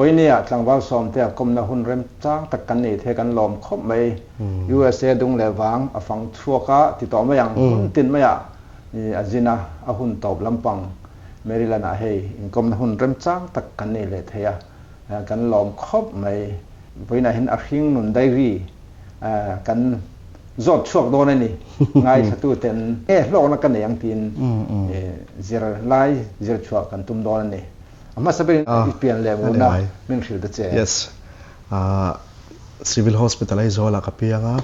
Vawinia tlangval sawmte a kawmna hun remchang tak kan nei thei kan lawm khawp mai. USA dung leh vang a fang chhuak a ti tawh mai ang. Hmun tin maiah a zin a, a hun tawp lampang Maryland ah hei inkawmna hun remchang tak kan nei leh thei a, kan lawm khawp mai. Vawiinah hian a hring nun diary kan zawt chhuak dawn a ni. Ngaithlatu ten nge hlawkna ka nei ang tiin zir lai zir chhuah kan tum dawn a ni. A hmasa berin i pian leh muna min hrilh ta che. Yes. Civil Hospital Aizawl ah ka piang a,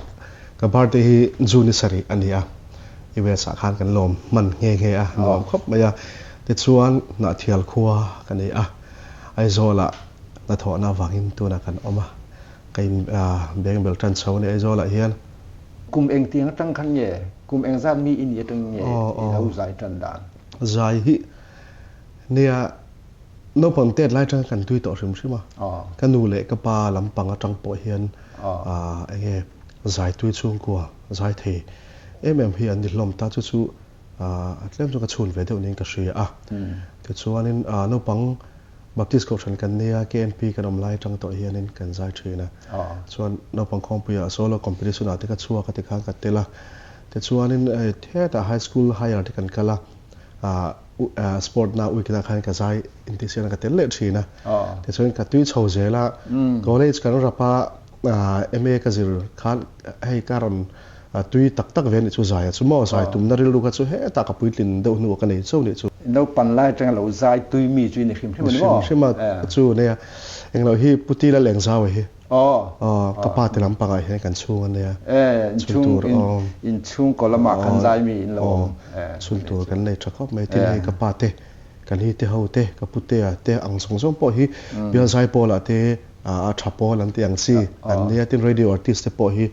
ka birthday hi June ni sarih a ni a, US ah khan kan lawm hman nghe nghe a, nuam khawp mai a. Tichuan Hnahthial khua ka ni a, Aizawl ah hnathawhna avangin tunah kan awm a, ka in beng bel tan chho a ni Aizawl ah hian. Kum engtiang atang khan nge, kum engzat mi i ni atangin nge i lo zai tan dan? Zai hi Nia, naupang tet lai atang kan tui tawh hrim hrim a, ka nu leh ka pa lampang atang pawh hian eng nge zai tui chhungkua zai thei em em hi an ni hlawm ta, chu chu a tlem chu ka chhun ve deuh niin ka hria a. Tichuanin naupang Baptist Kohhran kan nia, KNP kan awm lai atang tawh hianin kan zai thin a, chuan naupang khawngpuiah solo competition ah te ka chhuak a tikhan ka tel a, tichuanin hetah high school higher te kan kal a, Sport na week na khan ka zai intihsiakna ka tel leh thin a. Tichuan ka tui chho zel a, college kan rap a, MA ka zir khan hei ka rawn tui tak tak ve anih chu zai a chu maw, zai tumna rilru kha chu hetah ka puitlin deuh hnuah ka nei chauh nih chu. Naupan lai atanga lo zai tui mi chu i ni hrim hrim a ni maw? Hrim hrim a chu nia, englo hi Pu Tila Lengzau hi. Aw. Ka pa te lampang ah hian kan chhung a nia. E, in chhung, in chhungkaw lamah khan zai mi in lo awm. Chhun tur kan nei tha khawp mai. Tin hei ka pa te, kan hi te ho te, ka pu te a te ang zawng zawng pawh hi bial zai pawl ah te a tha pawl an tih ang chi an nia. Tin radio artist te pawh hi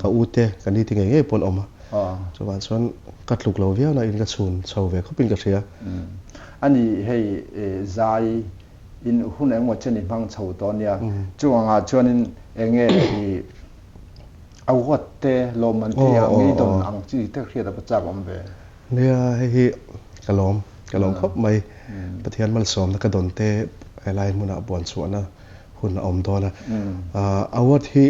ka u te, kan hi te ngei ngei pawh an awm a. Chuvang chuan ka tluk lo viau na in ka chhun chho ve khawp in ka hria. Ani hei zai In hun engmaw chen i hmang chho tawh nia. Chuvangah chuanin eng nge i award te, lawmman te hi ang ngei dawn ang chi te hriat a va chak awm ve. Nia, hei hi ka lawm, ka lawm khawp mai. Pathian malsawmna ka dawn te helai hmunah buan chhuahna hun a awm dawn a. Award hi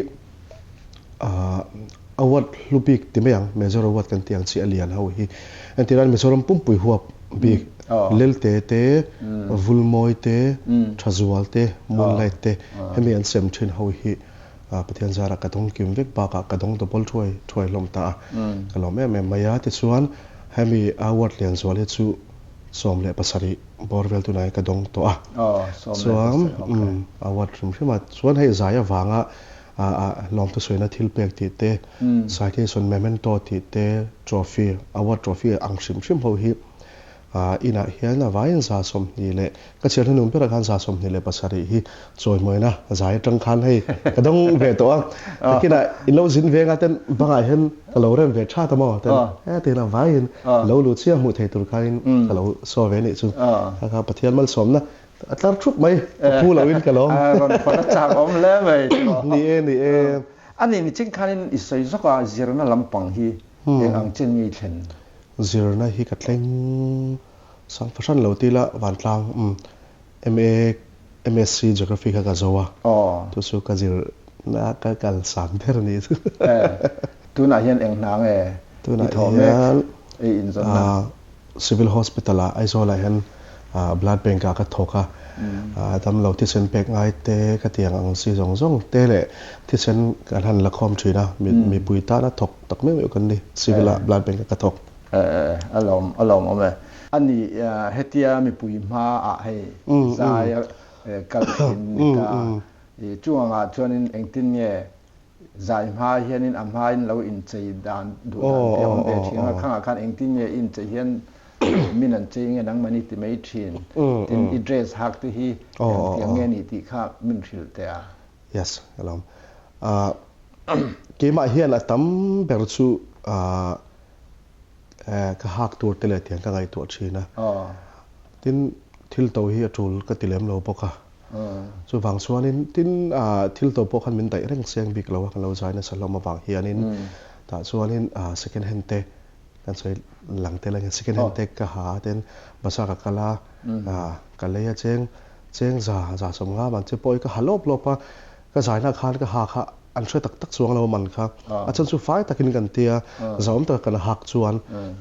award hlu bik ti mai ang, major award kan tih ang chi a lian ho hi. Entirnan Mizoram pumpui huap bik Lelte te, Vulmawi te, Thazual te, Moonlight te hemi an sem thin ho hi Pathian zarah ka dawng kim vek bakah ka dawng double thuai thuai hlawm ta a, ka lawm em em mai a. Tichuan hemi award lian zual hi chu 17 bawr vel tunah hian ka dawng tawh a. Chuan award hrim hrim a, chuan hei zai avanga Lawmthu sawiina thil pek tih te, citation, memento tih te, trophy, award trophy ang hrim hrim ho hi inah hian a vaiin 120 leh ka chhiar hnunung berah khan 27 hi chawimawina zai atang khan hei ka dawng ve tawh a. Takinah in lo zin ve nga ten bangah hian ka lo rem ve tha ta maw ten hetiang a vaiin lo luh chiah hmuh thei tur khain ka lo sawi ve anih chu. Kha kha Pathian malsawmna A tlar thup mai, ka phu lo in ka lawm. Rawn fana chak awm hle mai. Ni e, ni e. A nih nichin khanin i sawi zawk a, zirna lampang hi eng ang chen nge i thlen? Zirna hi ka thleng sang fahran lo tila vantlang MA, MSc Geography kha ka zo a, chu chu ka zirna ka kal san ber a ni. Tunah hian eng hna nge i thawh mek i inzawnna? Civil Hospital ah Aizawl ah hian Blood Bank ah ka thawk a, damlo thisen pek ngai te ka ti ang ang si zawng zawng te leh thisen kan han la khawm thin a, mipui tana thawk tak meuh meuh kan ni Civil ah Blood Bank ah ka thawk. A lawm a lawm awm e. A ni hetia mipui hma ah hei zai a kal thin ni ta, chungah chuanin engtin nge Zai hma hianin a hmain lo inchei dan duh dan te a awm ve thin a, khangah khan engtin nge i inchei hian min an chei nge nangmah ni ti mai thin, tin i dress hak te hi engtiang nge ni tih kha min hrilh teh a. Yes, ka lawm. Keimah hian a tam ber chu ka hak tur te leh tiang ka ngaihtuah thin a, tin thil to hi a tul ka ti lem lo bawk a. Chuvang chuanin tin thil to pawh khan min daih reng seng bik lo a, kan lo zai nasa hlawm avang hianin tah chuanin second hand te kan sawi lang tel a nia, second hand te ka ha a ten bazaar ka kal a, ka lei a cheng Cheng za, 150 man che pawh hi ka ha lawp lawp a, ka zaina khan ka ha kha an hre tak tak chuang lo a man kha. A chan chu fai takin kan tia, zahawm taka kan hak chuan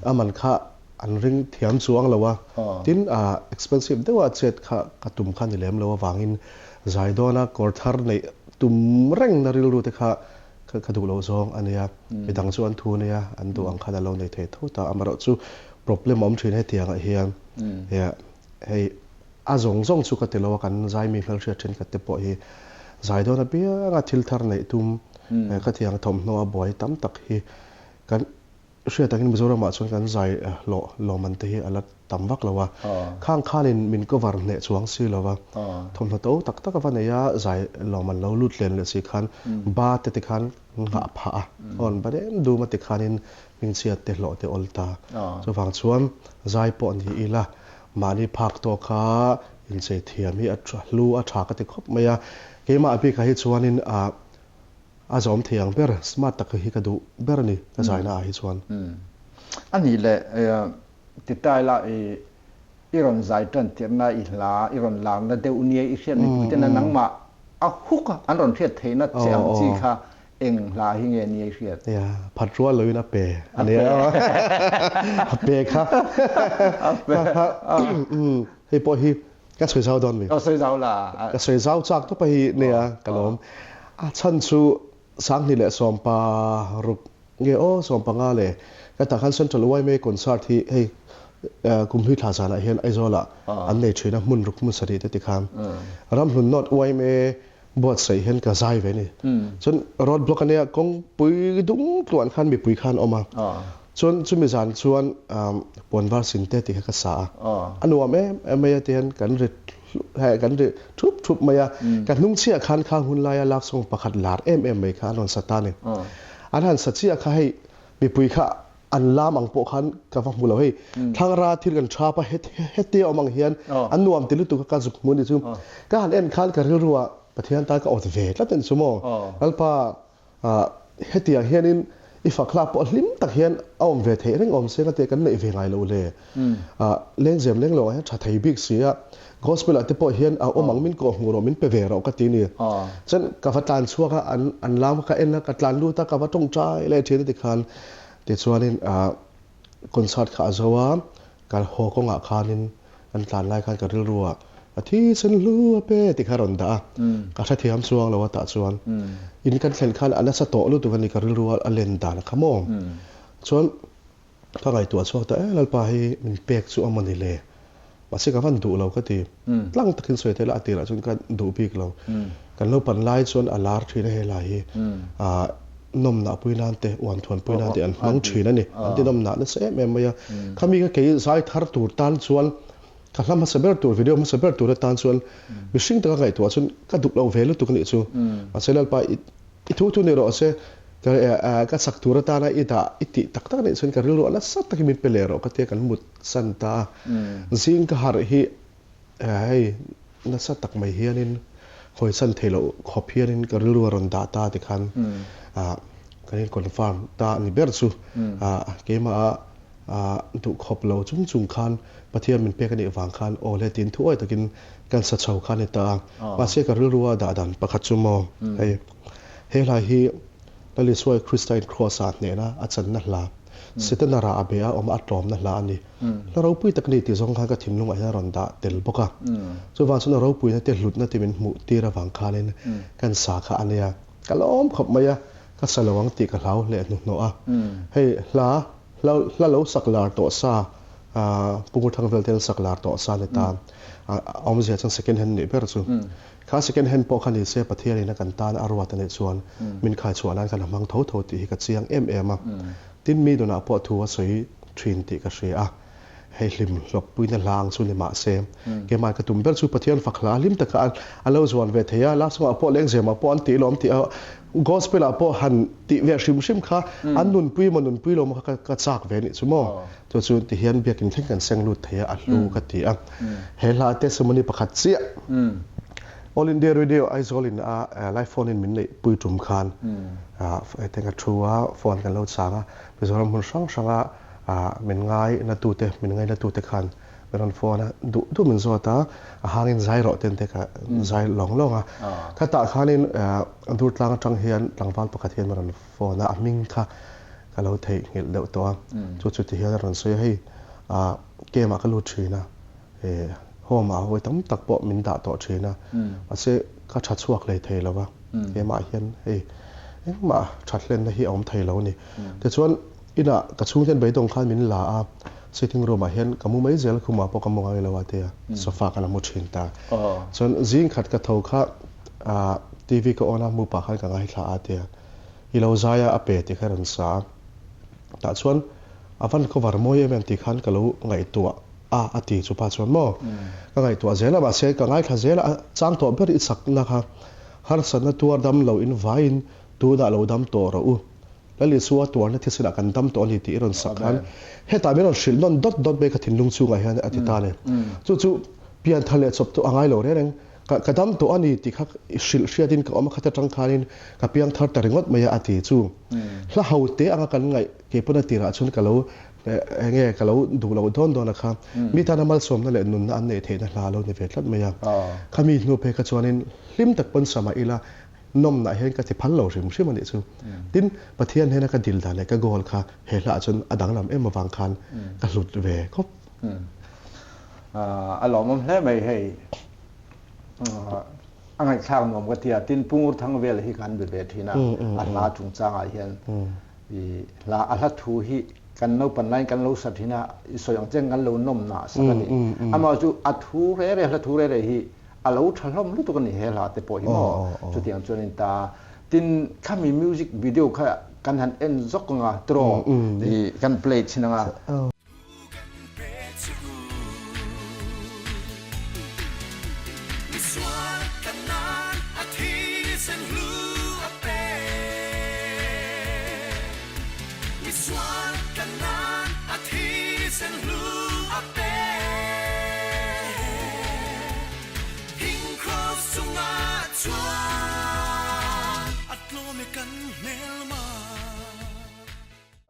a man kha an ring thiam chuang lo a. Tin, expensive deuha chet kha ka tum kha ni lem lo avangin zai dawna kawr thar neih tum rengna rilru te kha ka duh loh zawng a nia. Midang chu an thu ania, an duh ang khan a lo nei thei tho ta. Amaherawhchu problem a awm thin hetiangah hian hei A zawng zawng chu ka ti lo a, kan zaimi hmelhriat thenkhat te pawh hi zai dawn apianga thil thar neih tum ka ti ang thawmhnaw a buai tam tak hi kan hriat angin Mizoramah chuan kan zai hlawh lawmman te hi a la tam vak lo a, khang khanin min cover hneh chuang si lo va, thawmhnaw to tak tak a va nei a, zai lawmman lo lut len leh si khan ba te ti khan nghah phah a, awn ba dem dum a ti khanin hmingchhiat te hlawh te awl ta. Chuvang chuan zai pawh ni ila Mahni phak tawh kha inchei thiam hi a hlu a tha ka ti khawp mai a, keimah bikah hi chuanin a zawm thei ang ber, smart tak hi ka duh ber a ni ka zaina ah hi chuan. A nih leh ti tai la i rawn zai tan tirhna i hla i rawn larna deuh nia i hriat mipui tena nangmah a huk a an rawn hriat theihna che ang chi kha Eng hla hi nge ni a i hriat? Nia, phat rual loin a pe a nia. A pe kha. A pe. Hei pawh hi ka sawi zau dawn mi? Ka sawi zau la. Ka sawi zau chak tawp a hi nia ka lawm. A chhan chu 2016 nge aw 15 le ka tah khan Central YMA concert hi hei kum hlui thla zanah hian Aizawlah an nei thin a hmun ruk hmun sarih te tikhan Ramhlun North YMA Buatsaih hian ka zai ve a ni. Chuan road block a nia kawngpui dung tluan khan mipui khan awm a. Chuan chumi zan chuan puan var sin te tih kha ka sa a. A nuam em em mai a ti hian kan ri kan ri thup thup mai a. Ka hnung chiah khan khang hun laia love song pakhat lar em em mai kha an rawn sa ta a ni. An han sa chiah kha hei mipui kha An lam ang pawh khan ka va hmu lo hei. Thlangra thil kan thap a hetia awm ang hian an nuam ti lutuk a ka zuk hmu a ni chu. Ka han en khan ka rilru ah Pathian tan ka awt ve tlat a ni chu maw. Lalpa hetiang hianin i fak hlak pawh hlim tak hian a awm ve theih reng awm se ka tia kan neih ve ngai lo le. Lengzem leng lo ah hian tha thei bik si a. Gospel ah te pawh hian a awm ang min kawh hmuh rawh min pe ve rawh ka ti a ni. Chuan ka va tlan chhuak a an lam ka en a ka tlan lut a ka va tawngtai leh thin a tikhan Tichuanin concert kha a zo a, ka haw kawngah khanin kan tlan lai khan ka rilru ah a thi sen hlu a pe tih kha a rawn dah a, ka hrethiam chuang lo a tah chuan in kan thlen khan a nasa tawh lutuk a ni ka rilru a len dan kha maw. Chuan ka ngaihtuah chhuak ta e Lalpa hi min pek chu a maw ni le, mahse ka van duh lo ka ti, tlang takin sawi theih la a tirah chuan ka duh bik lo, kan lo pan lai chuan a lar thin a helai hi nawmnah pui nan te uan thuan pui nan te an hmang thin a ni, an ti nawmnah nasa em em mai a, khami ka kei zai thar tur tan chuan ka hla hmasa ber tur video hmasa ber tur atan chuan mihring taka ngaihtuah chuan ka duh lo ve lutuk a nih chu, mahse Lalpa i I thu thu ni rawh se, ka chak tur atana i dah i tih tak tak anih chuan ka rilru a nasa takin min pe leh rawh ka tia kan mut san ta a. Zing ka harh hi hei nasa tak mai hianin hawi san thei loh khawp hianin ka rilru a rawn dah ta tikhan kan in confirm ta a ni ber chu. Keimah a duh khawp lo chung chung khan Pathian min pek anih vang khan aw le tiin thuawi takin kan sa chho kha a ni ta a. Mahse ka rilru a dah dan pakhat chu maw hei he hla hi Lal Isua Krista in Kraws ah hnehna a channa hla, Setana rah a be a awm a tlawmna hla a ni. Hla ropui tak a ni tih zawng khan ka thinlungah hian a rawn dah tel bawk a. Chuvang chuan a ropuina te hlutna te min hmuh tir avang khanin kan sa kha a nia. Ka lawm khawp mai a, ka sa lo ang tih ka hlau hleh hnuhnawh a. Hei hla Hla lo sak lar tawh sa, Pu Ngurthang vel te an sak lar tawh sa ni ta. A awmzia chuan second hand nih ber chu. Kha second hand pawh kha ni se Pathian in a kan tan a ruat a nih chuan min khai chhuah nan khan a hmang tho tho tih hi ka chiang em em a. Tin mi nunah pawh thu a sawi thin tih ka hria a. Hei hlim hlawk puina hla ang chu ni mah se keimah ka tum ber chu Pathian fak hla hlim taka a lo zuan ve thei a, last chungah pawh lengzemah pawh an tih lawm tih a Gospel ah pawh han tih ve hrim hrim kha an nunpui emaw nunpui lo emaw kha ka chak ve anih chu maw. Chu chu ti hian biakin thleng kan seng lut thei a, a hlu ka ti a. He hla testimony pakhat chiah All India Radio Aizawl in a live phone in min neih pui tum khan hetiang ka thu a, phone kan lo chang a, Mizoram hmun hrang hranga min ngai na tute, min ngaina tute khan. Min rawn phone a, duh duh min zawt a, a hangin zai rawh ten te ka zai lawng lawng a. Khatah khanin Durtlang atang hian tlangval pakhat hian min rawn phone a, a hming kha ka lo theihnghilh deuh tawh a. Chu chu ti hian a rawn sawi a, hei game ah ka lut thin a, home ah hawi tam tak pawh min dah tawh thin a, mahse ka tha chhuak hlei thei lo va, keimah hian hei engmah that hlenna hi a awm thei lo a ni. Tichuan inah ka chhungten beidawng khan min la a, sitting room ah hian ka mu mai zel, khumah pawh ka mu ngai lo a tia sofa khan a mu thin ta. Chuan zing khat ka tho kha TV ka on a, mu pah khan ka ngaithla a tia i lo zai a, a pe tih kha a rawn sa a, tah chuan a van cover mawi em em tih khan ka lo ngaihtuah a a ti chu pa chuan maw ka ngaihtuah zel a mahse ka ngaithla zel a chang tawh ber i chakna kha harsatna tuar dam lo in vaiin tunah lo dam tawh rawh u Lal Isua tuarna thisenah kan dam tawh a ni tih i rawn sak khan hetah min rawn hrilh nawn dawt dawt mai ka thinlung chungah hian a ti ta le chu chu pianthar leh chawp tawh a ngai lo reng reng ka ka dam tawh a ni tih kha i hrilh hriatin ka awm a khat atang khanin ka piangthar ta ringawt mai a a ti chu hla ho te anga kan ngaih keipawn a tirah chuan ka lo Enge ka lo duh loh dawn dawn a kha mi tana malsawmna leh nunna an neih theihna hla a lo ni ve tlat mai a. Khami hnu phei kha chuanin hlim tak pawn sama ila nawmnah hian ka ti phal lo hrim hrim a nih chu. Tin, Pathian hnena ka dil dan leh ka goal kha he hlaah chuan a danglam em avang khan ka hlut ve khawp. A lawmawm hle mai hei. A ngaihthlak nuam ka ti a, tin Pu Ngurthang vel hi kan be ve thin a, a hla chungchangah hian I hla a hla thu hi kan naupan laiin kan lo sa thin a, i sawi ang chen kan lo nawm nah sak a ni. Amah chu a thu re re, hla thu re re hi a lo tha hlawm lutuk a ni he hla te pawh hi maw. Chutiang chuan in ta tin khami music video kha kan han en zawk ang a tiraw i kan play thin ang a.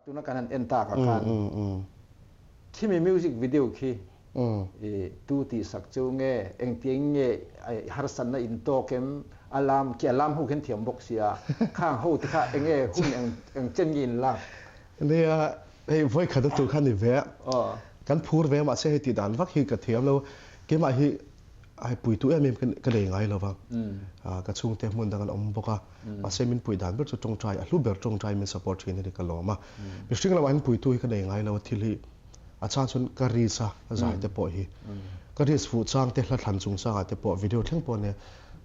Tuna kan han en tak ah khan khimi music video khi i tu tih sak chu nge engtiang nge harsatna in tawk em a lam khi a lam ho khian thiam bawk sia khang ho te kha enge hun eng eng chen nge in lak. Nia hei vawi khat a tur kha ni ve a kan phur ve mahse hei tih dan vak hi ka thiam lo keimah hi Ai puitu em em ka nei ngai lo va, ka chhungte hmun dang an awm bawk a, mahse min pui dan ber chu tawngtai, a hlu ber tawngtai min support thin a ni ka lawm a. Mihring lamah hian puitu hi ka nei ngai lo a, thil hi a chang chuan ka risk a, zai te pawh hi ka risk fuh chang te hla thlan chung changah te pawh video thleng pawh ania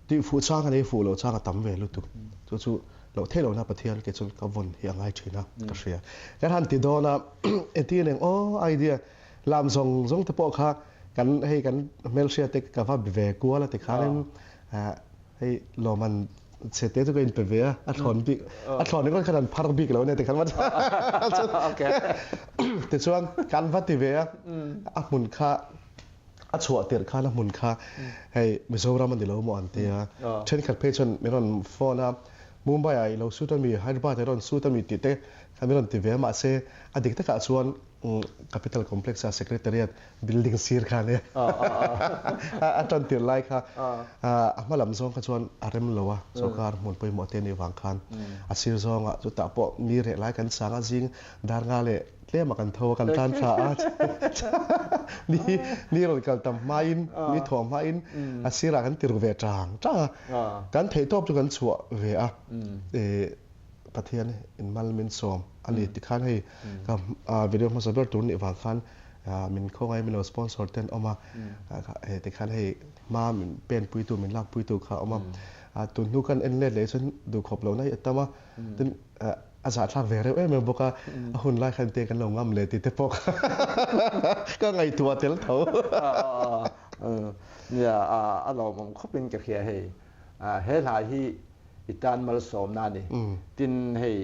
tih fuh chang a nei fuh loh chang a tam ve lutuk, chu chu loh theih lohna Pathian ke chuan ka vawn hi a ngai thin a ka hria. Kan han ti dawn a, engtin eng aw idea Lam zawng zawng te pawh kha kan hei kan hmelhriat te ka va be ve kual a tikhanin hei lawmman chhe te chu ka inpe ve a, a thlawn bik a thlawn ringawt khan an phar bik lo ania tikhan va tichuan kan va ti ve a, a hmun kha a chhuah tirh khan a hmun kha hei Mizoram a ni lo maw an ti a, thenkhat phei chuan min rawn phone a Mumbai ah i lo shoot ami Hyderabad ah i rawn shoot ami tih te kha min rawn ti ve a mahse a dik takah chuan Capital Complex a Secretariat building sir kha ania a tan tir lai kha a hma lam zawng kha chuan a rem lo a sawrkar hmun pawimawh te anih vang khan a sir zawngah chutah pawh mi reh lai kan sang a zing dar nga leh tlem ah kan tho a kan tan tha a ni ni rawn kal tam hmain ni thawh hmain a sirah kan ti ru ve tang tang a kan theihtawp chu kan chhuah ve a Pathian in mal min sawm a ni tikhan hei ka video hmasa ber tur nih vang khan min khawngaih min lo sponsor te an awm a tikhan hei hma min pen puitu min lak puitu kha a awm a tun hnu khan en let leh chuan duhkhawp lohna hi a tam a tin a zahthlak ve reuh em em bawk a a hun lai khan te kan lo ngam leh tih te pawh ka ngaihtuah tel tho. Nia a lawmawm khawpin ka hria hei he hla hi i tan malsawmna a ni. Tin, hei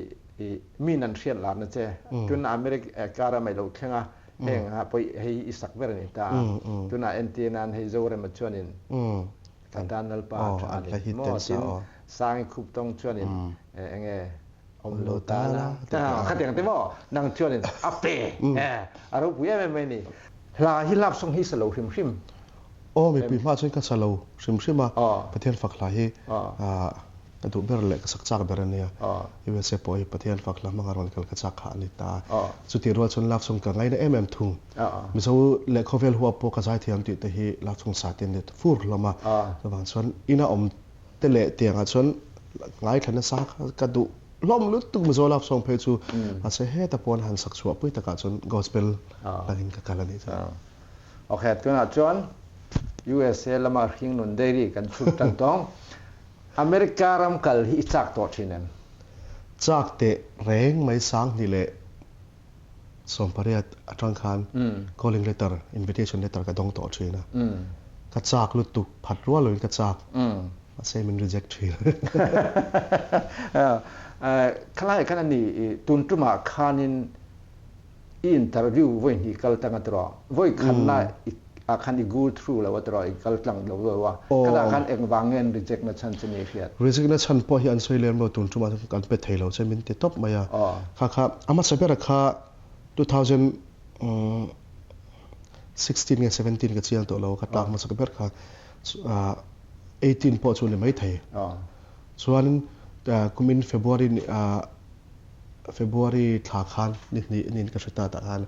i min an hriat larna che, tuna America ram a i lo thleng a, heng a pawi hei i sak ber a ni ta a, tunah entir nan hei Zorema chuanin ka tan Lalpa a tha a ni maw? Tin, Sangi Khuptawng chuanin enge awm lo ta la, khatiang te maw? Nang chuanin a pe, a ropui em em mai a ni. Hla hi love song hi sa lo hrim hrim. Aw mipui hma chuan ka sa lo hrim hrim a, Pathian fak hla hi ka duh ber leh ka sak chak ber a nia. USA pawh hi Pathian fak hla hmanga rawn kal ka chak kha a ni ta. Chutih rual chuan love song ka ngaina em em thung. Mizo leh khawvel huap pawh ka zaithiam tih te hi love song sa te an ni fur hlawm a. Chuvang chuan ina awm te leh tiangah chuan ngaithla nasa kha ka duh hlawm lutuk Mizo love song phei chu. Mahse heta pawn han sak chhuah pui takah chuan gospel hlangin ka kal a nih chuan. Ok, tunah chuan USA lama hringnun dairy kan chhut tan tawng. America ram kal hi i chak tawh thin em? Chak teh reng mai 2018 atang khan calling letter, invitation letter ka dawng tawh thin a. Ka chak lutuk, phat rual loin ka chak. Mahse min reject thin. Khalai khan a ni, tun tumah khanin I interview vawi hnih kal tlang a tiraw? Vawi khatna ah khan i go through lo a tiraw? I kal tlang lo lo a. Khatah khan engvang nge an reject na chhan che ni i hriat? Reject na chhan pawh hi an sawi lem lo, tun tumah chuan kan pe thei lo che min ti tawp mai a. Kha kha a hmasa bera kha 2016 nge 17 ka chiang tawh lo, ka tlak hmasa ber kha 18 pawh chu a ni maithei. Chuanin kumin February February thla khan ni hnih nin ka hre ta tah khan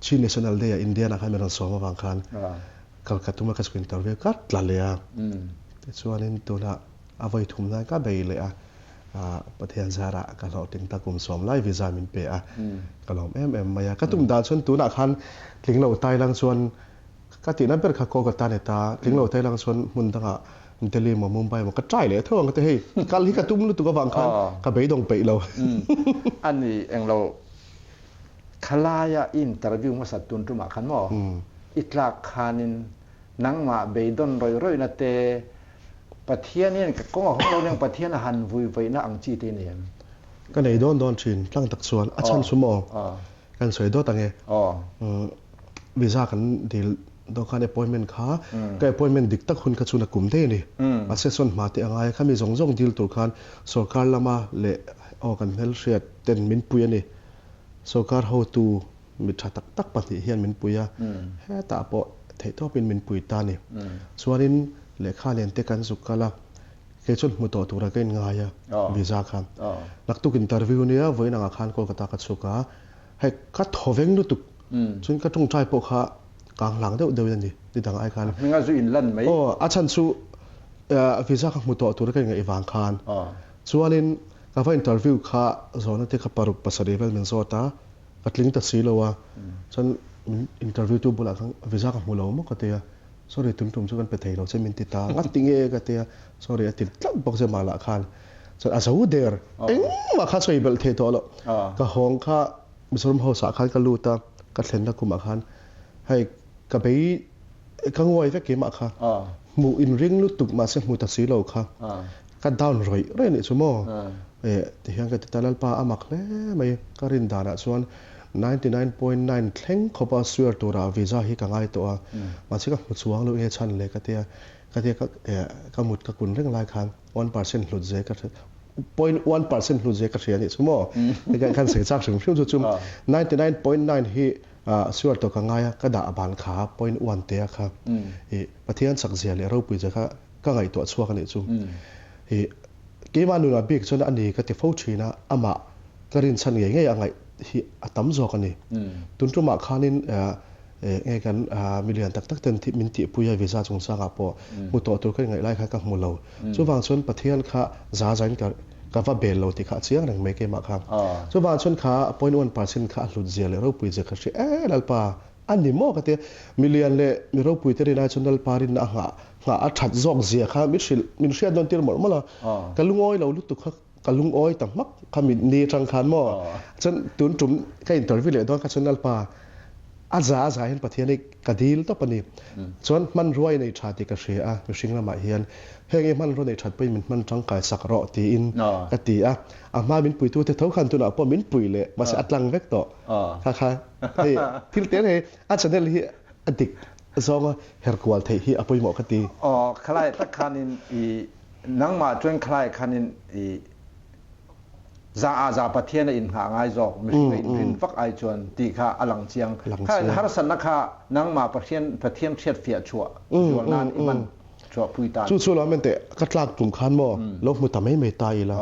Chin National Day ah Indian ah khan min rawn sawm avang khan kal ka tum a ka chhuk interview ka tla leh a. Tichuanin tunah a vawi thum nan ka bei leh a, Pathian zarah ka hlawhtling ta kum sawm lai visa min pe a, ka lawm em em mai a. Ka tum dan chuan tunah khan tling lo tai lang chuan Ka tihna ber kha Kolkata ni ta, tling lo thei lang chuan hmun dangah Delhi emaw Mumbai emaw ka try leh tho ang ka ti hei, kal hi ka tum lutuk avang khan ka beidawng peih lo. A ni englo khalaia i interview hmasa tun tumah khan maw i tlak khanin nangmah beidawn rawih rawihna te Pathian hian ka kawng a hawng lo nia Pathian a han vui vaihna ang chi te i nei em? Ka nei dawn dawn thin, tlang tak chuan a chhan chu maw? Kan sawi dawt ang e. Visa kan dil dawn khan appointment kha ka appointment dik tak hun kha chu na kum daih a ni. Mahse sawn hma te a ngai a, khami zawng zawng dil tur khan sorkar lama leh aw kan hmelhriat ten min pui a ni. Sorkar hotu mi tha tak tak pahnih hian min pui a, hetah pawh theihtawpin min pui ta a ni. Chuanin lehkha nen te kan zuk kal a. Kei chuan hmu tawh tura ka inngai a, visa khan. Naktuk interview nia vawiin angah khan Kolkata ka chhuk a, hei ka thaw veng lutuk, chuan ka tawngtai pawh kha kang hlang deuh deuhin a ni, ni dang ai khan. A hminga zu inlan mai. Aw, a chhan chu visa kha hmu tawh tura ka inngaih vang khan. Chuanin ka va interview kha zawhna te kha paruk pasarih vel min zawt a, ka tling ta si lo a, chuan min interview tu bulah khan visa ka hmu lo maw ka ti a. Sorry tum tum chu kan pe thei lo che min ti ta ngat ti nge ka tia sorry a ti tlat bawk che mah lah khan chuan a zo der engmah kha sawi belh thei tawh lo ka hawng kha Mizoram house ah khan ka lut a ka thlenna kumah khan hei ka bei ka nguai vek keimah kha hmuh inring lutuk mahse hmu ta si lo kha ka down rawih rawih a nih chu maw tihian ka ti ta Lalpa a mak hle mai ka rin danah chuan 99.9 thleng khawpa swear tura visa hi ka ngai tawh a, mahse ka hmu chuang lo nge chhan le ka tia, ka tia ka ka mut ka kun reng lai khan 1% hlut ze ka 0.1% hlut ze ka hria nih chu maw, hei khan sawi chak hrim hrim chu chu 99.9 hi swear tawh ka ngai a, ka dah ban kha 0.1 te a kha i Pathian chak zia leh ropui zia kha ka ngaihtuah chhuak a nih chu i keimah nunah bik chuan a ni ka ti fo thin a, amah ka rinchhan ngei ngei a ngaih hi a tam zawk a ni. Tun tumah khanin nge kan milian tak tak ten min tihpui a visa chungchangah pawh hmu tawh tur ka ingaih lai kha ka hmu lo. Chuvang chuan Pathian kha za zain ka ka va bel lo tih kha a chiang reng mai keimah kha. Chuvang chuan kha 0.1% kha a hlut zia leh ropui zia kha hria e Lalpa a ni maw ka tia. Milian leh mi ropui te rin ai chuan Lalpa rinna a nghah nghah a that zawk zia kha min hrilh min hriat nawn tir mawlh mawlh a. Ka lungawi lo lutuk kha Ka lungawi ta hmak kha mit ni atang khan maw? Chuan tun tum ka interview leh dawn kha chuan Lalpa a za a za hian Pathian hi ka dil tawp a ni. Chuan hmanrua i nei tha tih ka hria a, mihring lamah hian heng i hmanrua nei that pawhin min hman tangkai sak rawh tiin ka ti a. A hma min puitu te tho khan tunah pawh min pui leh mahse a tlang vek tawh. Kha kha hei thil te hei a channel hi a dik zawnga herkual theih hi a pawimawh ka ti. Aw khalai tak khanin i Nangmah chuan khalai khan in i Za ah za Pathian a inngah ngai zawk, mihring a inrin vak ai chuan tih kha a lang chiang. Kha harsatna kha nangmah Pathian Pathian hriatfiah chhuah zual nan i hman chhuah pui ta a ni. Chu chu lo men teh, ka tlak tum khan maw lo hmu ta mai mai ta ila.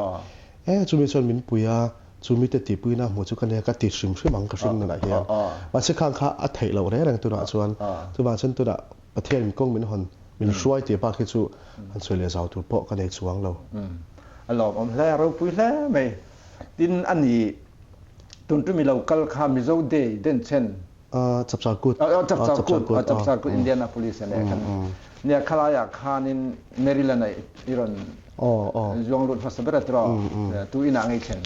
E chumi chuan min pui a, chumi te tihpuina hmuh chu ka nia ka ti hrim hrim ang ka hring nunah hian. Mahse khang kha a theih loh reng reng tunah chuan. Chuvang chuan tunah Pathian in kawng min hawn min hruai tih bak hi chu han sawi leh zau tur pawh ka nei chuang lo. A lawmawm hle, a ropui hle mai. Tin, a ni tun tumi lo kal kha Mizo Day denchhen. Chapchar Kut. Chapchar Kut, Chapchar Kut Indianapolis a nih khan. Nia khalaiah khanin Maryland ah i rawn zuang lut hmasa ber a tiraw? Tu inah ngei thlen?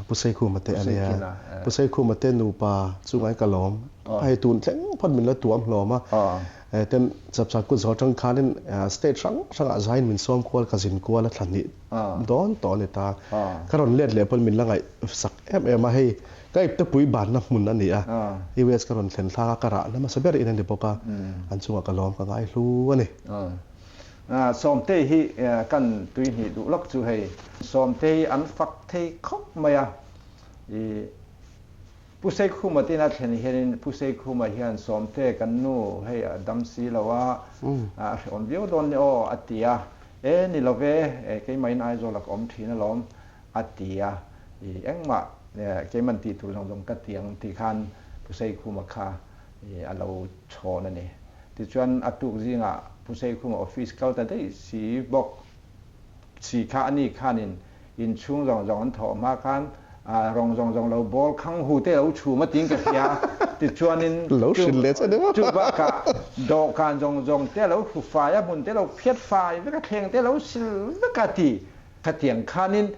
Pu Seikhuma te a nia. Pu Seikhuma te nupa chu ngai ka lawm. Hei tun thleng phawt min la tuam hlawm a. Ten Chapchar Kut zawh atang khanin state hrang hrangah zaiin min sawm kual ka zin kual a thla hnih dawn tawh a ni ta. Ka rawn let leh pawn min la ngaihsak em em a. Hei ka iptepui banna hmun a ni a. US ka rawn thlen thlak a, ka rahna hmasa ber in a ni bawk a. An chungah ka lawm ka ngai hlu a ni. Sawmtei hi kan tui hnih duh lawk chu hei. Sawmtei an fak thei khawp mai a, i Pu Seikhuma te ina thlen hianin Pu Seikhuma hian Sawmte kan nu hei a dam si lo a, a hrehawm viau dawn ni aw a ti a, e ni lo ve, keimahin Aizawl a ka awm thin alawm a ti a, i engmah keiman tih tur zawng zawng ka ti ang tih khan Pu Seikhuma kha a lo chhawn a ni. Tichuan a tuk zingah Pu Seikhuma office kal ta daih si bawk si kha a ni khanin inchhung zawng zawng an thawh hma khan rawng zawng zawng lo bawl khang hu te lo chhum a tiin ka hria. Tichuanin chu bakah dawhkan zawng zawng te lo hru fai a, hmun te lo phiat fai vek a, thleng te lo sil vek a ti. Khatiang khanin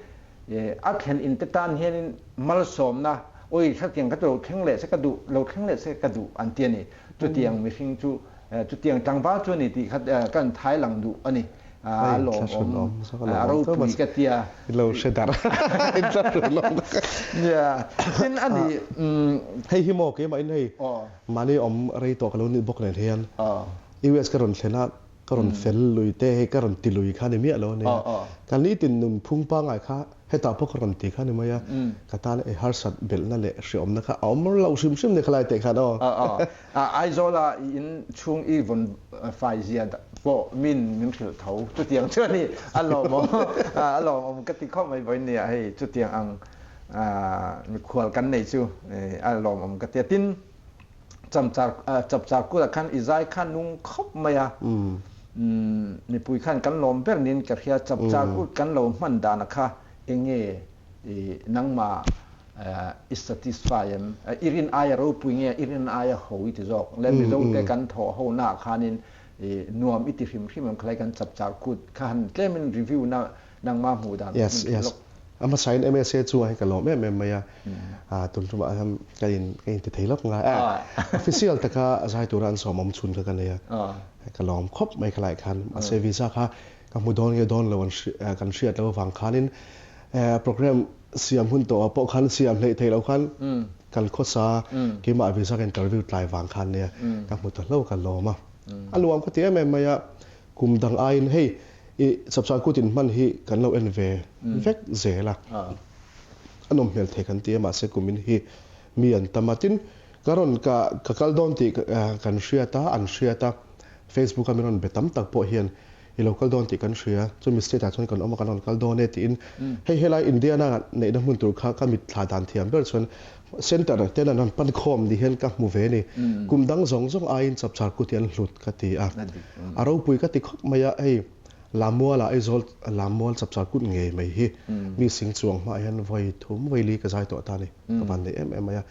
A thlen in te tan hianin malsawmna, Awi khatiang kha chu lo thleng leh se ka duh, lo thleng leh se ka duh an ti a ni. Chutiang mihring chu, chutiang tlangval chu a ni tih kha kan thai lang duh a ni. A lawmawm, a ropui ka tia. Lo hre darh a. Nia, tin a ni. Hei hi maw keimahin hei mahni awm rei tawh ka lo nih bawk nen hian US ka rawn thlen a, Ka rawn fel lui te hei ka rawn ti lui kha ni miah lo a nia. Ka nitin nun phung pangngai kha hetah pawh ka rawn ti kha ni mai a. Ka tan ei harsat belhna leh hreawmna kha a awm lo hrim hrim ni khalai teh khan aw. Aizawla i in chhung i vawn fai zia pawh min min hrilh tho chutiang chu a ni. A lawmawm a lawmawm ka ti khawp mai vawiin nia hei chutiang ang mikhual kan nei chu a lawmawm ka ti a. Tin, Chamchar chapchar kutah khan i zai kha nung khawp mai a, mipui khan kan lawm ber niin ka hria, chapchar kut kan lo hman dana kha enge i nangmah i satisfy em, i rin aia ropui nge i rin aia ho i ti zawk, le Mizo te kan thawh ho naah khanin i nuam i ti hrim hrim em khalai kan chapchar kut kha han tlemin review na nangmah hmuh dan min hrilh lawk. A hmasain MSA chungah hi ka lawm em em mai a, tun tumah hian ka in ka inti thei lawk ngai a, official taka zai tura an sawm awm chhun kha ka nei a, ka lawm khawp mai khalai khan, mahse visa kha ka hmu dawn nge dawn lo an kan hriat loh avang khanin program siam hun tawhah pawh khan siam hleih theih loh khan kan khawsa keimah visa ka interview tlai vang khan nia ka hmu ta hlo ka lawm a, a nuam ka ti em em mai a, kum dang aiin hei I chapchar kut in hman hi kan lo en ve vek zel a, a nawm hmel thei kan ti a, mahse kumin hi mi an tam a, tin ka rawn ka ka kal dawn tih kan hriat a, an hriat a, Facebook a min rawn be tam tak pawh hian i lo kal dawn tih kan hria, chumi state ah chuan kan awm a kan rawn kal dawn e tiin hei helai Indiana neihna hmun tur kha ka mitthla dan thiam ber chuan center ten an rawn pan khawm ni hian ka hmu ve a ni, kum dang zawng zawng aiin chapchar kut hi an hlut ka ti a. A ropui ka ti khawp mai a, hei Lammuala Aizawl Lammual chapchar kut ngei mai hi mi sing chuang hmaah hian vawi thum vawi li ka zai tawh ta a ni, ka van nei em em mai a.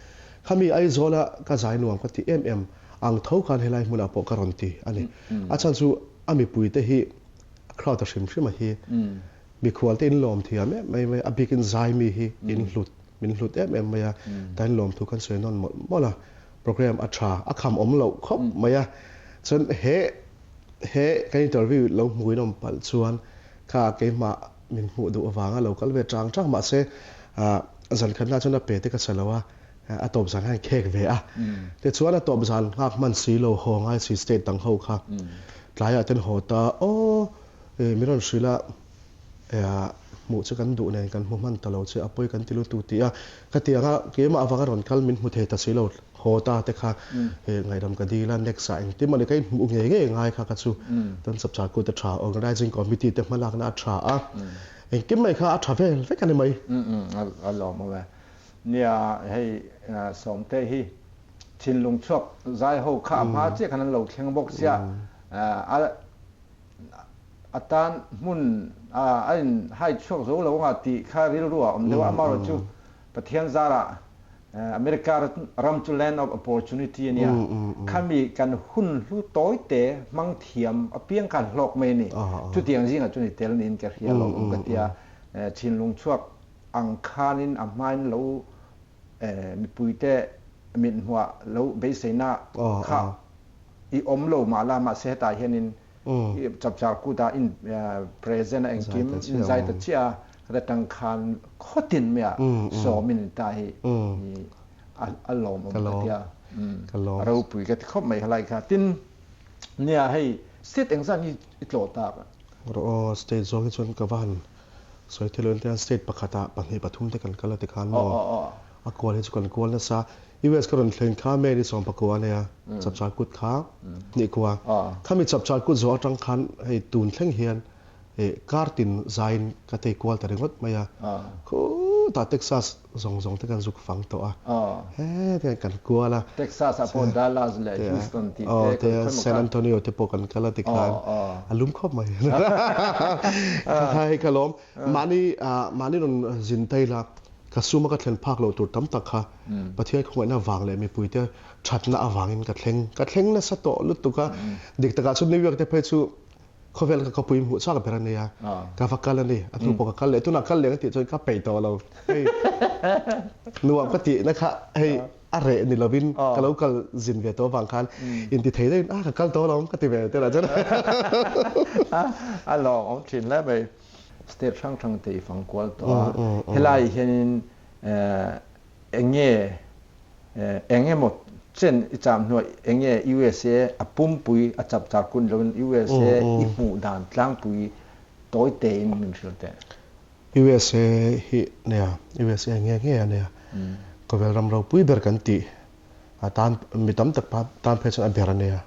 Khami Aizawla ka zai nuam ka ti em em ang tho khan helai hmunah pawh ka rawn ti a ni. A chhan chu a mipuite hi a crowd a hrim hrim a hi mikhual te in lawm thiam em mai mai a, a bikin zai mi hi in hlut min hlut em em mai a, tain lawmthu kan sawi nawn mawlh mawlh a. Program a tha, a kham awm loh khawp mai a. Chuan he he kan interview lo hmuin awm palh chuan kha keimah min hmuh duh avanga lo kal ve chang chang mahse zan khatna chuan a pe te ka sa lo a, a tawp zan khan khek ve a. Tichuan a tawp zan nghak hman si lo haw ngai si state dang ho kha tlaiah ten haw ta aw min rawn hrilh a. Hmuh chu kan duh nen kan hmu hman ta lo che, a pawi kan ti lutuk tih a, ka ti ang a, keimah avanga rawn kal min hmu thei ta si lo, haw ta te kha ngaihdam ka dil a, next ah engtin mawni ka inhmuh ngei ngei ngai kha ka chu chuan chapchar kut a tha, organising committee te hmalakna a tha a, engkim mai kha a tha vel vek a ni mai. A lawmawm e. Nia, hei Sawmte hi thinlung chhuak zai ho kha a hma chiah khan an lo thleng bawk sia, a a tan hmun a in hai chhuak zo lo anga tih kha rilru ah awm deuh a, amaherawhchu Pathian zarah America ram chu land of opportunity a nia, khami kan hun hlu tawi te hmang thiam apiang khan hlawk mai a ni, chutiang zingah chuan i tel niin ka hria lo awm ka tia, thinlung chhuak ang khanin a hmain lo mipuite mithmuah lo beiseina kha i awm lo mah la, mahse hetah hianin i chapchar kutah in present a engkim in zai ta chiah a, heta tang khan khawtin maiah sawmin in ta hi a lawmawm ka tia, a ropui ka ti khawp mai helai kha. Tin, nia hei state engzat nge i tlawh tak? Rawh aw, state zawng hi chuan ka va han sawi thei lo engtiang state pakhatah pahnih pathum te kan kal a tikhan maw a kual hi chu kan kual nasa. US ka rawn thlen kha May ni sawmpakua a nia, chapchar kut kha hnih kua. Khami chapchar kut zawh atang khan hei tun thleng hian kar tin zaiin ka tei kual ta ringawt mai a. Khutah Texas zawng zawng te kan zuk fang tawh a. Hetiang kan kual a. Texas ah pawh Dallas leh Houston tih te kan khawi maw kha. San Antonio te pawh kan kal a tikhan a lum khawp mai. Hei ka lawm. Mahni mahni rawn zin ta ila ka suma ka thlen phak loh tur tam tak kha Pathian khawngaihna vang leh mipuite thatna avangin ka thleng ka thleng nasa tawh lutuk a. Dik takah chuan New York te phei chu khawvel ka khawpui hmuh chak ber a nia, ka va kal a ni, a hnu pawh ka kal leh, tunah kal leh ka tih chuan ka peih tawh lo, hei nuam ka tihna kha hei a reh ni lovin ka lo kal zin ve tawh avang khan inti thei deuhin a ka kal tawh lo ka ti ve te lah chuan. A lawm awm thin hle mai. State hrang hrang te i fang kual tawh a, helai hianin eng nge Eng emaw chen i cham hnuah eng nge USA a pumpui a chap char kun loin USA i hmuh dan tlangpui tawi tein min hrilh teh. USA hi nia, USA nge nge a nia. Khawvel ram ropui ber kan tih a tan mi tam tak tan phei chuan a ber a nia.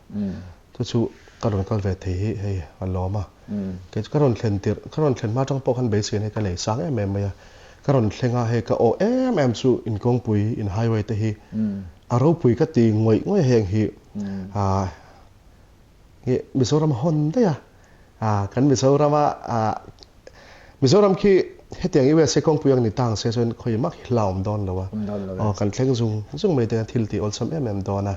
Chu chu ka rawn kal ve thei hi hei a lawm a. Kei chu ka rawn thlen tirh, ka rawn thlen hma atang pawh khan beisei hi ka nei sang em em mai a. Ka rawn thleng a, hei ka awh em em chu in kawngpui, in highway te hi a ropui ka ti ngawih ngawih heng hi ah nge Mizoram a hawn daih a. Ah kan Mizoram a ah Mizoram khi hetiang USA kawngpui ang ni tang se chuan khawi mak hi hlauhawm dawn lo a, aw kan thleng zung zung mai te thil tih awlsam em em dawn a,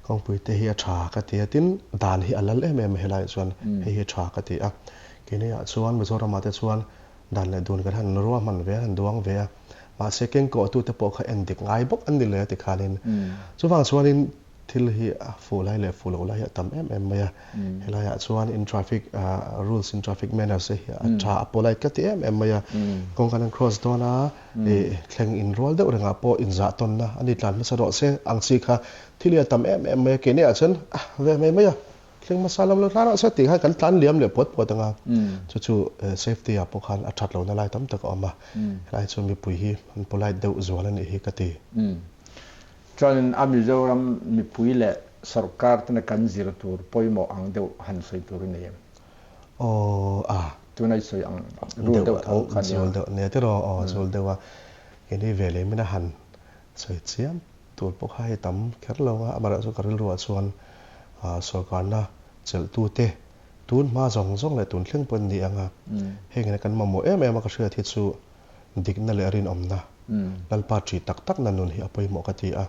kawngpui te hi a tha ka ti a, tin dan hi a lal em em a helaiah chuan hei hi a tha ka ti a, keiniah chuan Mizoramah te chuan dan leh dun kan han ruahman ve a, han duang ve a, mahse kengkawhtu te pawh kha en dik ngai bawk an ni le a tikhanin chuvang chuanin Thil hi a fuh lai leh fuh loh lai hi a tam em em mai a. Helaiah chuan in traffic rules in traffic manners te hi a tha a polite ka ti em em mai a. Kawng kan han cross dawn a, ih thleng in rual deuh rengah pawh inzah tawnna a ni tlan hmasa rawh se ang chi kha thil hi a tam em em mai a. Keini ah chuan a ve mai mai a, thleng hmasa lam lo tlan rawh se tih khan kan tlan liam leh puat puat ang a. Chu chu safety ah pawh khan a that lohna lai tam tak a awm a. Helai chuan mipui hi an polite deuh zual a nih hi ka ti. Chuanin a Mizoram mipui leh sorkar tena kan zir tur pawimawh ang deuh han sawi tur i nei em? Aw a. Tuna i sawi ang rul deuh tho kha nia. Zul deuh nia tiraw aw zul deuh a. Keini ve leh min a han sawi chiam tur pawh kha hei tam kher lo a, amaherawhchu ka rilruah chuan sorkarna chelhtute tun hma zawng zawng leh tun thleng pawh an ni ang a, heng ina kan mamawh em em a ka hriat hi chu Dikna leh rinawmna, Lalpa ṭih tak takna nun hi a pawimawh ka ti a.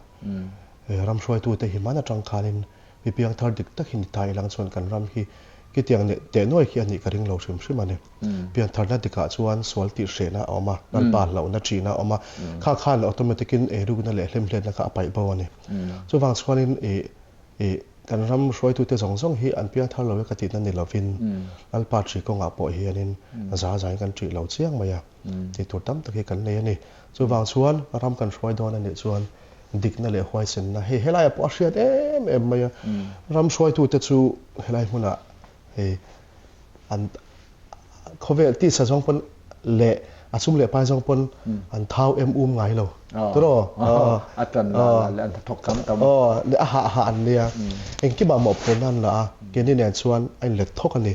Ram hruaitute hi hman aṭang khanin mi piangthar dik tak hi ni ta ilang chuan kan ram hi kitiang leh tehnuai khi a nih ka ring lo hrim hrim a ni. Piantharna dikah chuan sual tih hrehna a awm a, Lalpa hlauhna ṭihna a awm a, kha khan automatic-in eirukna leh hlemhletna kha a paih bo a ni. Chuvang chuanin ih kan ram hruaitute zawng zawng hi an piangthar lo e ka tihna ni lovin Lalpa ṭhi kawngah pawh hianin za zain kan ṭih lo chiang mai a, tih tur tam tak hi kan nei a ni. Chuvang chuan ram kan hruai dawn a nih chuan dikna leh huaisenna hei helaiah pawh a hriat em em mai a, ram hruaitute chu helai hmunah hei an khawvel tisa zawng pawn. leh a sum leh pai zawng pawn an thau em um ngai lo tiraw a tan la la leh an thawk tam tam aw leh a hah hah an nia engkimah mawhphurhna an la a keini nen chuan a inlet thawk a ni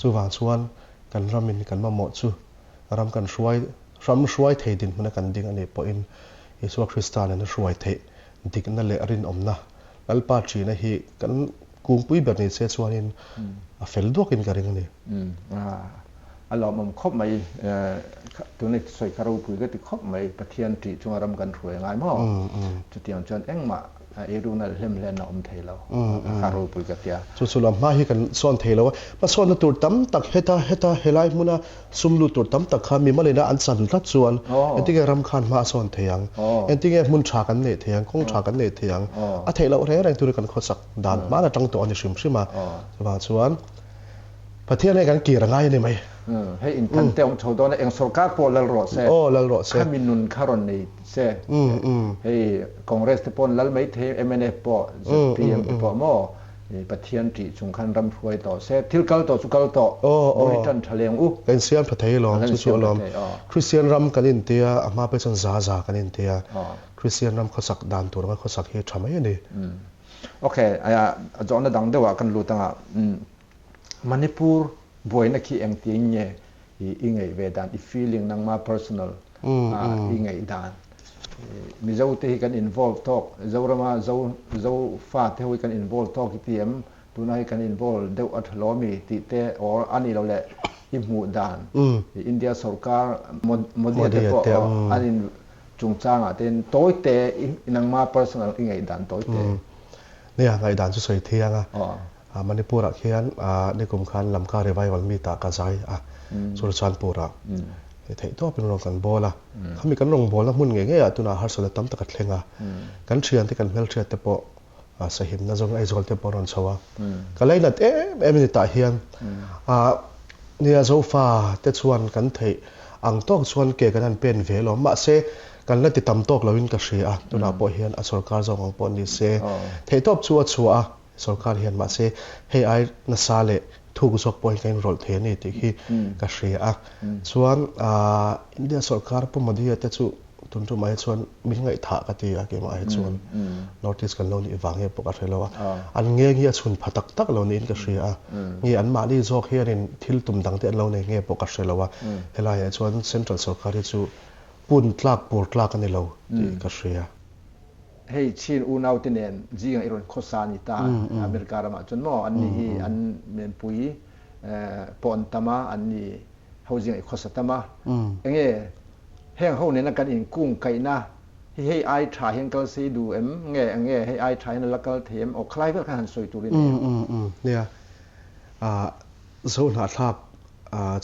chuvang chuan kan ramin kan mamawh chu ram kan hruai ram hruai thei dinhmuna kan ding a nih pawhin Isua Krista nena hruai theih dikna leh rinawmna Lalpa ṭihna hi kan kungpui ber ni se chuanin a fel duakin ka ring a ni. A lawmawm khawp mai. Tuna sawi kha ropui ka ti khawp mai. Pathian ṭih chunga ram kan hruai ngai maw? Chutiang chuan engmah eirukna leh hlemhlenna awm thei lo. Kha ropui ka tia. Chu chu lam hma hi kan sawn thei lo a. Hmasawnna tur tam tak heta heta helai hmuna Sum lut tur tam tak kha mimalina an chan tlat chuan engtinge ram khan hma a sawn thei ang, engtinge hmun tha kan neih thei ang, kawng tha kan neih thei ang, a theih loh reng reng turin kan khawsak dan hman atang tawh a ni hrim hrim a. Chuvang chuan Pathian hei kan kir a ngai a ni mai. Hei inthan te awm chho dawn a, eng sorkar pawh lal rawh se, Aw lal rawh se. Khami nun kha rawn nei se, hei Congress te pawh an lal mai thei, mnf pawh, zpm te pawh maw? Pathian ṭih chung khan ram hruai tawh se, thil kal tawh chu kal tawh, bul hi ṭan ṭha leng u. Kan insiam ṭha thei alawm, chu chu alawm. Kristian ram kan intia, a hma pawh chuan za za kan intia, Kristian ram khawsak dan tur anga khawsak hi ṭha mai a ni. Ok, a zawhna dang deuhah kan lut anga, Manipur buaina khi engtin nge i ngaih ve dan, i feeling nangma personal i ngaih dan. Mizo te hi kan involve tawk, Zorama Zo Zo fa te ho hi kan involve tawk i ti em? Tuna hi kan involve deuh a tha lo ami tih te or a nih loh leh i hmuh dan India sorkar Modi te pawh an in chungchangah te in tawi te i nangma personal i ngaih dan tawi te. Nia, ngaihdan chu sawi thiang a. Manipur ah khian nikum khan Lamka Revival Meet ah ka zai a, Churachandpur ah theih tawpin rawn kan bawl a. Khami kan rawn bawlna hmun ngei ngei ah tunah harsatna tam tak a thleng a. Kan thiante kan hmelhriat te pawh sahimna zawng Aizawl te pawh an rawn chho a. Ka lainat em em a ni tah hian nia Zofa te chuan kan theih ang tawk chuan ke kan han pen ve alawm. Mahse kan la ti tam tawk loin ka hria a, tunah pawh hian a sorkar zawng ang pawh ni se theihtawp chu a chhuah a. Sorkar hian mahse hei ai nasa leh thuk zawk pawhin ka inrawlh thei a ni tih hi ka hria a. Chuan India sorkar Pu Modi-a te chu tun tumah hi chuan min ngaihthah ka ti a keimah hi chuan North East kan lo nih vang nge pawh ka hre lo a. An ngeng hi a chhun pha tak tak lo niin ka hria a. Nge anmahni zawk hianin thil tum dang te an lo nei nge pawh ka hre lo a. Helaiah chuan Central sorkar hi chu pun tlak pur tlak a ni lo tih ka hria. Hei Chin unaute nen zinga i rawn khawsa a ni ta. America ramah chuan maw an ni hi an menpui pawh an tam a, an ni ho zinga i khawsa tam a. Enge heng ho nena kan inkung kaihna hi hei ai tha hian kal sei duh em? Nge enge hei ai tha hian a la kal thei em? Aw khalai vel khan han sawi turin a ni. Nia, Zohnahthlak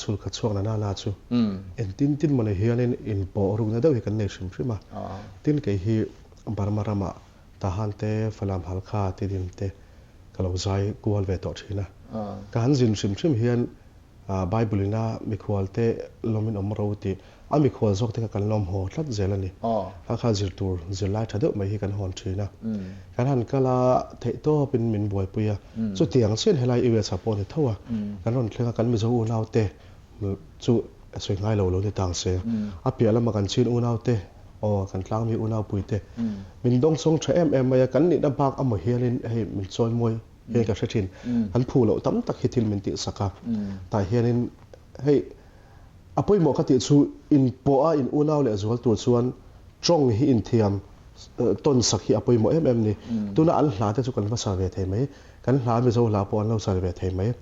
chhul khat chhuak na na na chu engtin tin mawni hianin inpawh rukna deuh hi kan nei hrim hrim a. Tin kei hi Burma ramah Tahan te, Falam Halkha Tidim te ka lo zai kual ve tawh thin a. Ka han zin hrim hrim hian Bible ina mikhual te lawmin awm ro tih a mikhual zawk te kha kan lawm haw tlat zel a ni. Kha kha zir tur zirlai tha deuh mai hi kan hawn thin a. Kan han kal a, theihtawpin min buaipui a. Chutiang chian helai US ah pawh a ni tho a. Kan rawn thleng a, kan Mizo unau te chu sawi ngai lo lo ni tang se. A piah lama kan Chin unau te aw kan tlangmi unau pui te min dawngsawng tha em em mai a. Kan nihna bak amaw hianin hei min chawimawi hian ka hre thin. An phu loh tam tak hi thil min tihsak a. Tah hianin hei A pawimawh ka tih chu inpawh a in unau leh zual tur chuan tawng hi inthiam tawn sak hi a pawimawh em em ni. Tuna an hla te chu kan va sa ve thei mai, kan hla Mizo hla pawh an lo sa ve thei mai.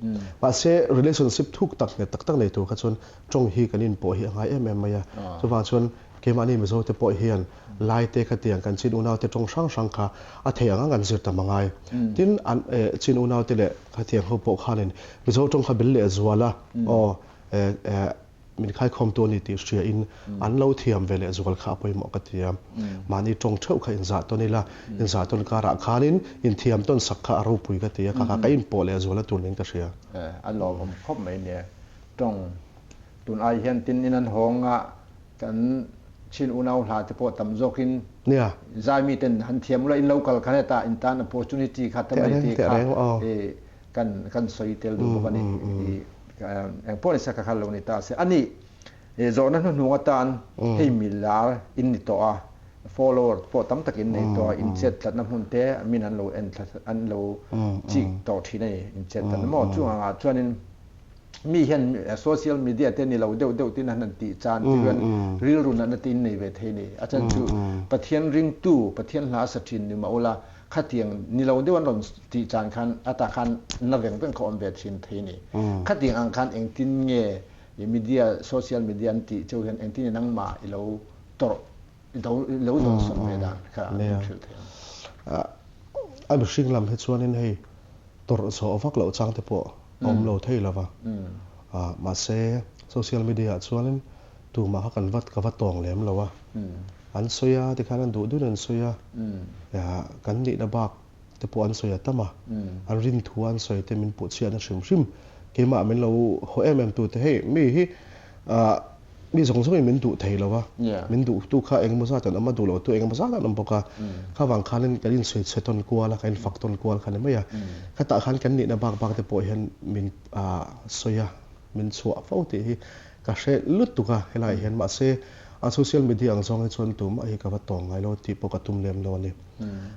Mahse relationship thuk tak nghet tak tak nei tur kha chuan tawng hi kan inpawh hi a ngai em em mai a. Chuvang chuan keimahni Mizo te pawh hian Lai te khatiang kan chin unau te tawng hrang hrang kha a thei ang ang an zir tam a ngai. Tin an chin unau te leh khatiang ho pawh khanin Mizo tawng kha bel leh zual a aw min khaikhawmtu a ni tih hria in an lo thiam ve leh zual kha a pawimawh ka ti a. Mahni tawng theuh kha inzah tawn ila, inzah tawn karah khanin inthiam tawn sak kha a ropui ka ti a, kha kha ka inpawh leh zual a tur niin ka hria. A lawmawm khawp mai nia. Tawng tun ai hian tin in an hawng a, kan chin unau hla te pawh tam zawkin zai miten han thiam ula in lo kal khan heta in tan opportunity kha tam mai te kha kan kan sawi tel duh bawk a ni. Eng pawh ni se ka kha lo ni ta se. A nih. Zawhna hnuhnung atan hei milar in ni tawh a, follower pawh tam tak in nei tawh a, in chet tlatna hmun te min an lo en thla an lo chik tawh thin a ni, in chet tlatna maw? Chung angah chuanin mi hian social media te ni lo deuh deuh tin an han tih chan te hian rilru natna te in nei ve thei a ni. A chan chu Pathian ringtu, Pathian hla sa thin ni mah ula, khatiang ni lo deuh an rawn tih chan khan atah khan na veng veng kha awm ve thin thei a ni. Khatiang ang khan engtin nge I media, social media an tih cheu hian engtin nge nangmah i lo tawrh, i lo i lo dawnsawn ve dan kha an rawn hrilh thei ang. A mihring lam hi chuanin hei tawrh zawh vak loh chang te pawh a awm lo thei lo va. Mahse social media ah chuanin tumah kha kan va ka va tawng lem lo a. An sawi a tikhan an duh duhin an sawi a, kan nihna bak te pawh an sawi a tam a, an rin thu an sawi te min puh chhiatna hrim hrim keimah min lo haw em em tu te hei mi hi ah mi zawng zawngin min duh thei lo a, min duh tu kha engemaw zat an awm a, duh lo tu engemaw zat an awm bawk a, kha vang khanin kan insawi chhe tawn kual a, kan infak tawn kual kha ni mai a, khatah khan kan nihna bak bak te pawh hian min ah sawi a, min chhuah fo tih hi ka hre lutuk a helaiah hian mahse a social media ang zawng hi chuan tumah hi ka va tawng ngai lo tih pawh ka tum lem lo a ni.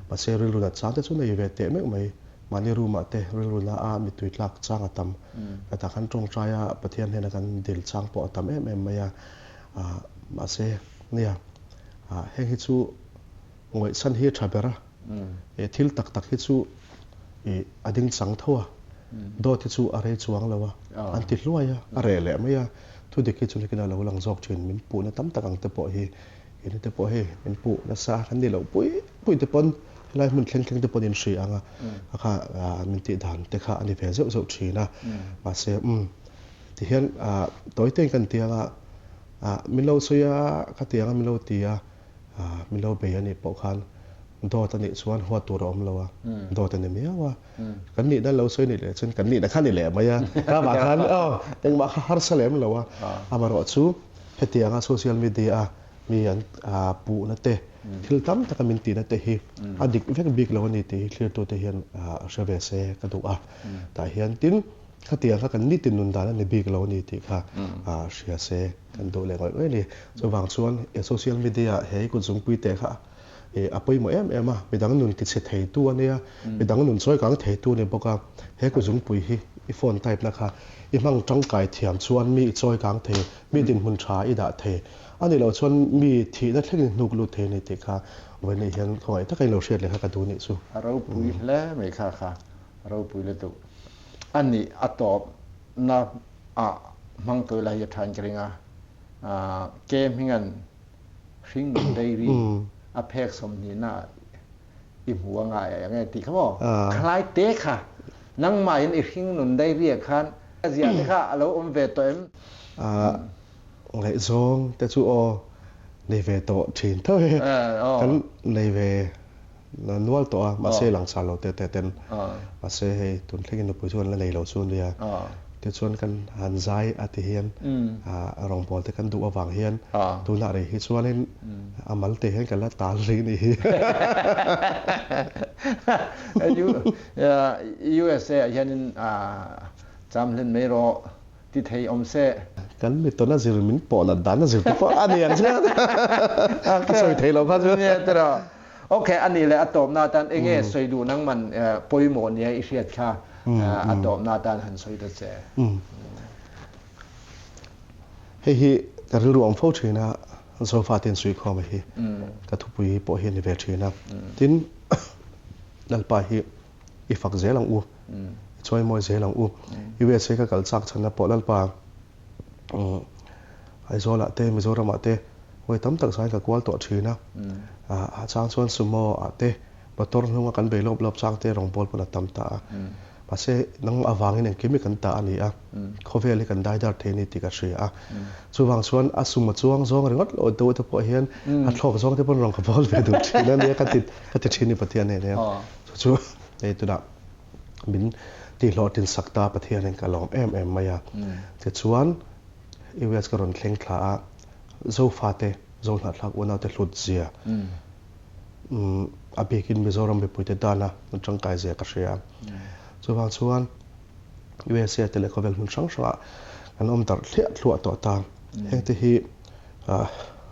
Mahse rilru nat chang te chu nei ve teh meuh mai. Mahni room ah te rilru na a mittui tlak chang a tam. Hetah khan tawngtai a Pathian hnena kan dil chang pawh a tam em em mai a. Mahse nia heng hi chu ngawihchhan hi a tha ber a. Thil tak tak hi chu a ding chang tho a. Dawt hi chu a rei chuang lo a. An ti hluai a, a reh leh mai a. Thudik hi chu nikin a lo lang zawk thin. Min puhna tam tak ang te pawh hi Eng te pawh hei min puh nasa kan ni loh pui pui te pawn helai hmun thleng thleng te pawn in hria ang a, a kha min tih dan te kha a ni ve zeuh zeuh thin a, mahse umm tihian tawi te in kan ti ang a, min lo sawi a ka ti ang a min lo ti a, min lo bei a nih pawh khan dawt a nih chuan huat tur a awm lo a, dawt a ni miau a, kan nihna lo sawi nih leh chuan kan nihna kha ni leh mai a, ka vang khan aw engmah kha harsa lem lo a, amaherawhchu Hetianga social media a mi an puhna te, thil tam taka min tihna te hi a dik vek bik lo a ni tih hi thlirtute hian hre ve se ka duh a. Tah hian tin, khatiang kha kan nitin nun dan a ni bik lo a ni tih kha hria se kan duh leh ngawih ngawih a ni. Chuvang chuan social media he kut zungpui te kha a pawimawh em em a, midang nun tichhe theitu a nia, midang nun chawi kang theitu a ni bawk a, he kuzungpui hi i phone type na kha i hmang tangkai thiam chuan mi i chawi kang thei, mi dinhmun tha i dah thei, a nih loh chuan mi thihna thlengin hnuk lut thei a ni tih kha vawiin hian khawngaih taka in lo hriat leh kha ka duh nih chu. A ropui hle mai kha kha, a ropui lutuk a nih, a tawp na ah hmang tawi lai hi a tha in ka ring a, ke hmingan Hring diary a phek 20 na i hmu a ngai a nge tih kha maw? Khalai te kha nangmah in i hring nun diary ah khan a ziah te kha a lo awm ve tawh em? Ngaihzawng te chu aw nei ve tawh thin tho e. Kan nei ve nual tawh a, mahse langsar lo te te ten. Mahse hei tun thlengin nupui chu kan la nei lo chu nia. Tichuan kan han zai a ti hian rawngbâwl te kan duh avang hian tunah rei hi chuanin a mal te hian kan la tal rih nih hi. USA ah hianin cham hlen mai rawh. Ti thei awm se. Kan mi tawn a zir min pawh nat dan a zir te pawh a ni ang che. Ka sawi thei lo kha chu. Nia tiraw. Ok a nih leh a tawpna atan enge sawi duh nangman pawimawh nia i hriat kha a tawpna atan han sawi ta che. Hei hi ka rilru awm fo thin a, Zofa ten suikhawm hi ka thupui pawh hi a ni ve thin a. Tin, Lalpa hi i fak zel ang u, i chawimawi zel ang u. USA ka kal chak chhanna pawh Lalpa Aizawlah te Mizoramah te vawi tam tak zain ka kual tawh thin a, a chang chuan sumo ah te motor hnunga kan bei lawp lawp chang te rawngbawl pawn a tam ta a. Mahse nang avangin engkim hi kan ta a ni a, khawvel hi kan daidar thei a ni tih ka hria a. Chuvang chuan a sumo chuang zawng ringawt lo deuh te pawh hian a thlawk zawng te pawn rawn ka bawl ve duh thin a nia ka ti ka ti thin ni Pathian nen hian. Chu chu hei tunah min tihhlawhtlin sak ta Pathianin ka lawm em em mai a. Tichuan US ka rawn thleng thla a, Zofate, Zohnahthlak unaute hlut zia a bikin Mizoram mipuite dana an tangkai zia ka hria. Chuvang chuan USA te leh khawvel hmun hrang hrangah kan awm darh thliah thluah tawh ta. Hengte hi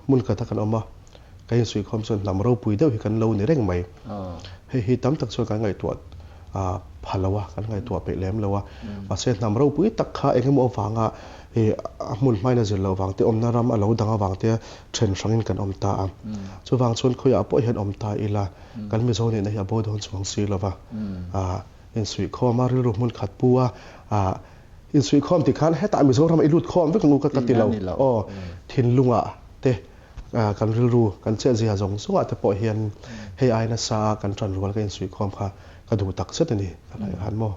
hmun khata kan awm a, kan insuihkhawm chuan hnam ropui deuh hi kan lo ni reng mai. Hei hi tam tak chuan kan ngaihtuah pha lo a, kan ngaihtuah peih lem lo a. Mahse hnam ropui tak kha eng emaw avanga a hmun hmain a zir loh vang te, awmna ram a lo dang avang te then hrangin kan awm ta a. Chuvang chuan khawiah pawh hian awm ta ila, kan Mizo nihna hi a bo dawn chuang si lo va. Insuihkhawm a, rilru hmun khat pu a, Insuihkhawm tih khan hetah Mizoram i lut khawm vek ang u ka ti lo. Aw, thinlungah te kan rilru kan chet zia zawng zawngah te pawh hian hei ai nasa a kan tan rual ka insuihkhawm kha ka duh tak zet a ni ka hlai khan maw.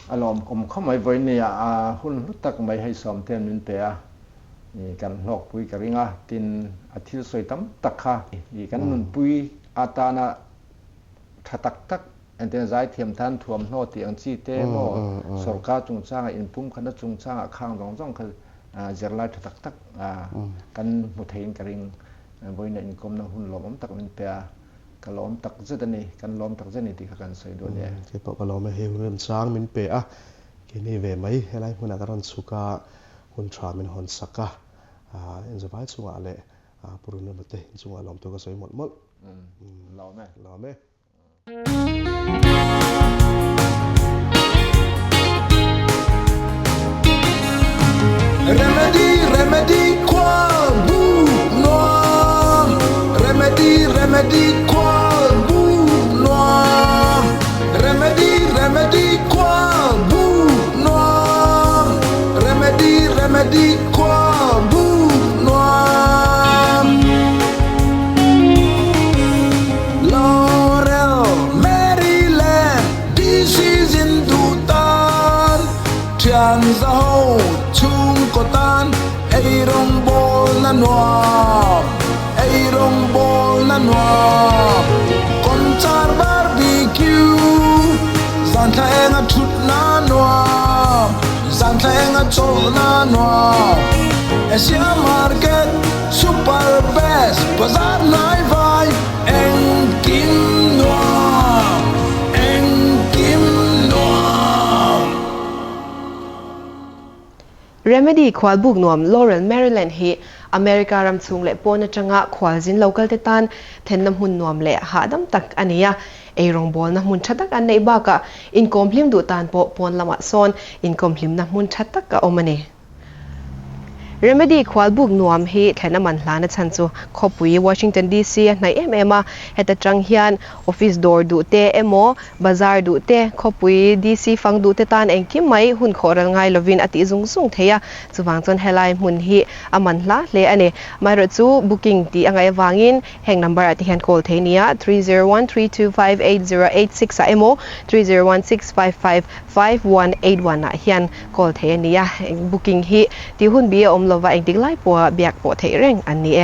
A lawmawm khawp mai vawinia a hun hlu tak mai hei sawmte'n min pe a, kan hlawkpui ka ring a, tin a thil sawi tam tak kha kan nunpui atana tha tak tak Engtin zaithiam tan thuamhnaw tih ang chi te emaw sorkar chungchanga inpumkhatna chungchanga khang zawng zawng kha zirlai tha tak tak kan hmu theiin ka ring. Vawiina inkawmna hun lawmawm tak min pe a, ka lawm tak zet a ni, kan lawm tak zet a ni tih kha kan sawi duh a ni e. Kei pawh ka lawm e, hei hun remchang min pe a, keini ve mai helai hmunah ka rawn chhuk a, hun tha min hawn sak a, inzavai chungah leh Purun emaw te inchungah lawmtu ka sawi mawlh mawlh. Lawm e. Lawm e. Remedy remedy khual bu nuam Remedy remedy khual bu nuam Remedy remedy khual bu nuam Remedy remedy khual bu nuam Laurel Maryland DC zin duh tan Thian zaho chhungkaw tan ei rawngbawl na nuam ei rawngbawl na nuam Kawmchar barbecue zan thla enga thut na nuam zan thla enga chawlh na nuam Asia market super best bazar hnai vai engkim nuam engkim nuam. Remedy khualbuk nuam Laurel, Maryland hi America ram chhung leh pawn atanga khualzin lo kalte tan thenna hmun nuam leh hahdam tak a ni a. Eirawngbawlna hmun tha tak an neih bakah inkawm hlim duh tan pawh pawn lamah sawn inkawm hlimna hmun tha tak a awm a ni. Remedy khualbuk nuam hi thlen a man hlana chhan chu khawpui Washington DC a hnaih em em a, heta tang hian office dawr duh te emaw bazar duh te, khawpui DC fang duh te tan engkim mai hun khawh ral ngai lovin a tih zung zung thei a, chuvang chuan helai hmun hi a man hla hle a ni. Amaherawhchu chu booking tih a ngaih avangin heng number ah te hian call thei nia 3013258086 ah emaw 3016555181 ah hian call thei a ni a, booking hi tih hun bi a awm lova engtik lai pawha biak pawh theih reng an ni e.